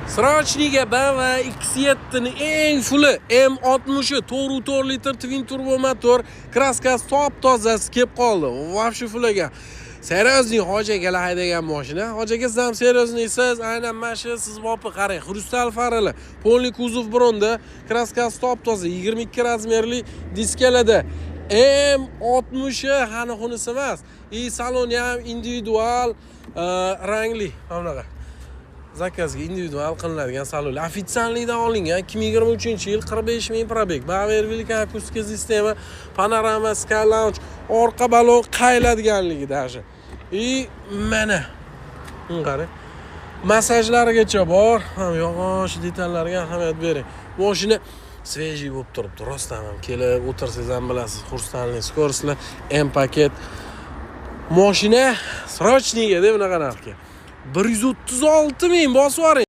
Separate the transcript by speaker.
Speaker 1: Срочный ga BMW X7 ni eng fuli M60, 4,4 litr twin turbo motor, краска si top tozasi kelib qoldi. Вообще full ekan. Серьезный hoji akalar haydagan mashina. Hoji aka, siz ham серьезный siz, aynan mana shu siz bopi qarang, хрусталь farali, полный kuzov бронь da, краска si top toza, 22 razmerli diskalarda. M60 hani xunisi emas. И saloni ham individual rangli, mana bunaqa. Заказ ga individual qilinadigan salon. Официальный dan olingan, 2023-yil, 45 ming пробег. Bauer Wulkan akustika sistema, panorama, Sky Lounge, orqa balon qayiladiganligi даже. И mana qarang. Massajlarigacha bor. Ham yog'och detallariga ahamiyat bering. Mashina свежий bo'lib turibdi. Rostdan ham kelib o'tirsangiz ham bilasiz, хрустальный скорость lar, M paket. Mashina срочный ga deb bunaqa narxga. 136 ming bosib yuboring.